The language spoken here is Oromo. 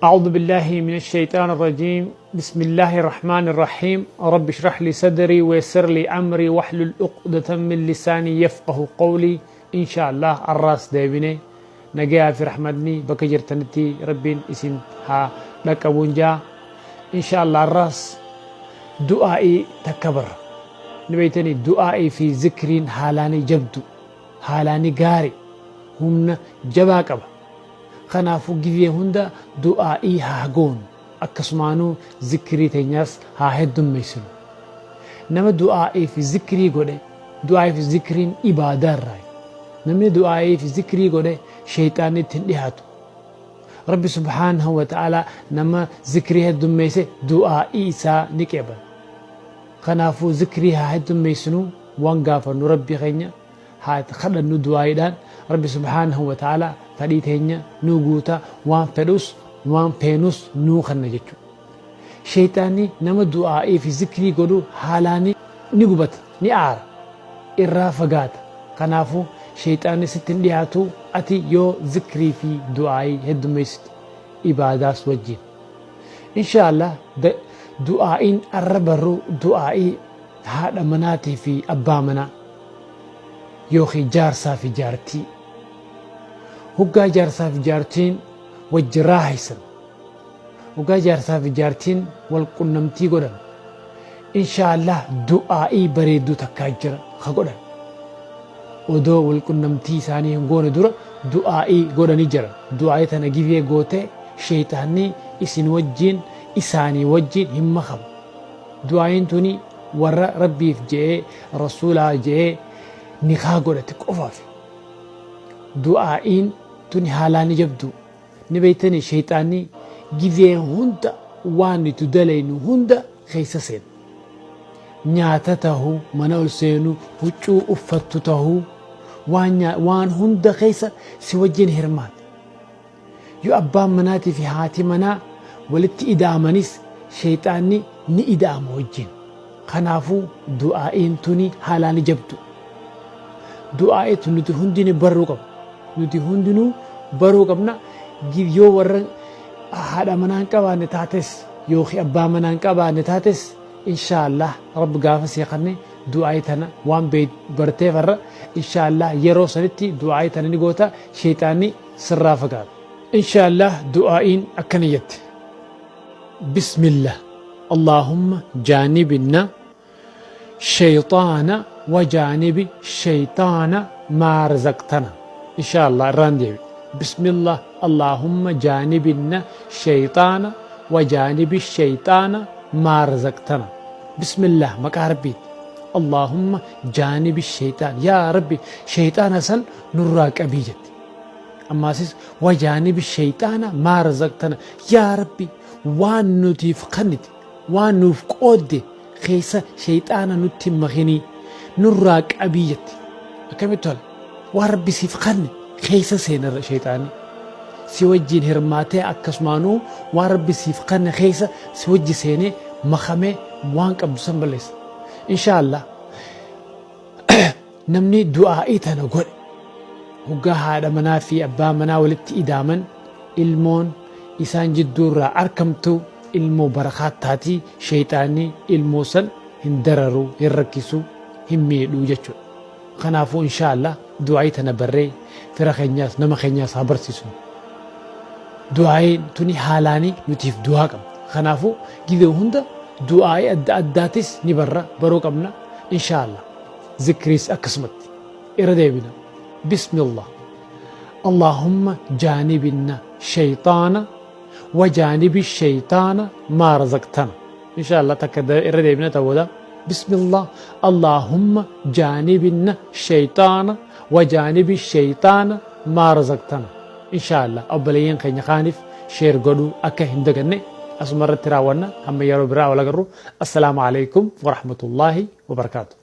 أعوذ بالله من الشيطان الرجيم بسم الله الرحمن الرحيم رب اشرح لي صدري ويسر لي أمري واحلل عقدة من لساني يفقه قولي إن شاء الله الراس deebine nagayaa fi rahmatni bakka jirtanitti rabbiin isin haa dhaqqabuun jaa. Insha Allah arraas du'aa'ii takka barra ni beeytanii. Du'aa'ii fi zikriin haalaanii jabdu, haalaanii gaari, humna jabaa qaba. Kanaafuu gizee hunda du'aa'ii haa goonu, akkasumaanuu zikrii teenyaas haa heddummeessinu. Nama du'aa'ii fi zikrii godhe, du'aa'ii fi zikriin ibaadaa irraa, namni du'aa'ii fi zikrii godhe sheeyxaanni itti hin dhihaatu. Rabbi subhaanahu wa ta'ala nama zikrii heddummeesse du'aa'ii isaa ni qeebala. Kanaafuu zikrii haa heddummeessinu, waan gaafannu Rabbi keenya haa kadhannu du'aa'iidhaan. Rabbi subhaanahu wa ta'ala fedhii teenya nuu guuta, waan fedhus waan feenus nuu kenna jechuudha. Sheeyxaanni nama du'aa'ii fi zikrii godhu haalaan ni gubata, ni aara, irraa fagaata. Kanaafuu sheeyxaanni sitti hin dhiyaatu ati yoo zikrii fi du'aa'ii heddummeessite ibaadaas wajjin. Insha Allah du'aa'iin arra barru du'aa'ii haadha manaatii fi abbaa manaa yookiin jaarsaa fi jaartii. Hoggaa jaarsaa fi jaartiin wajji raahisan, hoggaa jaarsaa fi jaartiin wal qunnamtii godhan, insha Allah du'aa'ii bareedduu takkaa jira ka godhan. Odoo wal qunnamtii isaanii hin goone dura du'aa'ii godhanii jira. Du'aa'ii tana gizee gootee sheeyxaanni isin wajjin, isaanii wajjin hin makamu. Du'aa'iin tuni warra Rabbiif je'ee, Rasuulaa je'ee nikaa godhate qofaaf. Du'aa'iin tuni haalaan jabdu ni beeytanii. Sheeyxaanni gizee hunda waan nuti dalaynu hunda keessa seena. Nyaata tahuu, mana ol seenu, huccuu uffattu tahuu, waan hunda keessa si wajjin hirmaata. Yoo abbaan manaatii fi haati manaa walitti ida'amanis sheeyxaanni ni ida'ama wajjin. Kanaafuu du'aa'iin tuni haalaan jabdu. Du'aa'iitu nuti hundinuu barruu qabna. Nuti hundinuu baruu qabna. Yoo warra haadha manaa hin qabaanne taates yookiin abbaa manaa hin qabaanne taates, insha Allah Rabbi gaafa sii kanne du'aa'ii tana waan barteef har'a insha Allah yeroo sanitti du'aa'ii tana ni goota, sheeyxaanni sirraa fagaata. Insha Allah du'aa'iin akkana jette: Bismillah Allahumma jaanibna shayxaana wa jaanibi shayxaana maa razaqtana. Insha Allah irraan deebi: Bismillah Allahumma jaanibna shayxaana wa jaanibi shayxaana maa razaqtana. Bismillah, maqaa Rabbiiti. Allahumma jaanibi shayxaan, yaa Rabbi shayxaana san nurraa qabii jette. Ammaasis wa jaanibi shayxaana maa razaqtana, yaa Rabbi waan nutiif kennite, waan nuuf qoodde keessa shayxaana nutti hin makinii, nurraa qabii jette. Akkamitti tola! Waan Rabbi siif kenne keessa seenarra shayxaanni si wajjin hirmaatee, akkasumaanuu waan Rabbi siif kenne keessa si wajji seenee makamee waan qabdu san balleessa. Insha Allah namni du'aa'ii tana godhe hoggaa haadha manaa fi abbaa manaa walitti idaaman ilmoon isaan jidduurraa arkamtu ilmoo barakaa taatii, sheeyxaanni ilmoo san hin dararu, hin rakkisu, hin miidhu jechuudha. Kanaafuu insha Allah du'aa'ii tana barree fira keenyaas nama keenyaas haa barsiisnu. Du'aa'iin tuni haalaanii nutiif du'aa qabna. Kanaafuu gizee hunda du'aa'ii adda addaatis ni barra, baruu qabna insha Allah. Zikriis akkasumatti irra deebina. Bismillah Allahumma jaanibinna shayxaana wa jaanibi shayxaana maa razaqtana. Insha Allah takka irra deebina ta'uudha. Bismillah Allahumma jaanibinna shayxaana wa jaanibi shayxaana maa razaqtana. Insha Allah obboleeyyan keenya kaaniif share godhuu akka hin daganne. Asuma irratti raawwanna. Hamma yeroo biraa wal agarru, assalaamu alaikum warahmatullaahi wabarakaatu.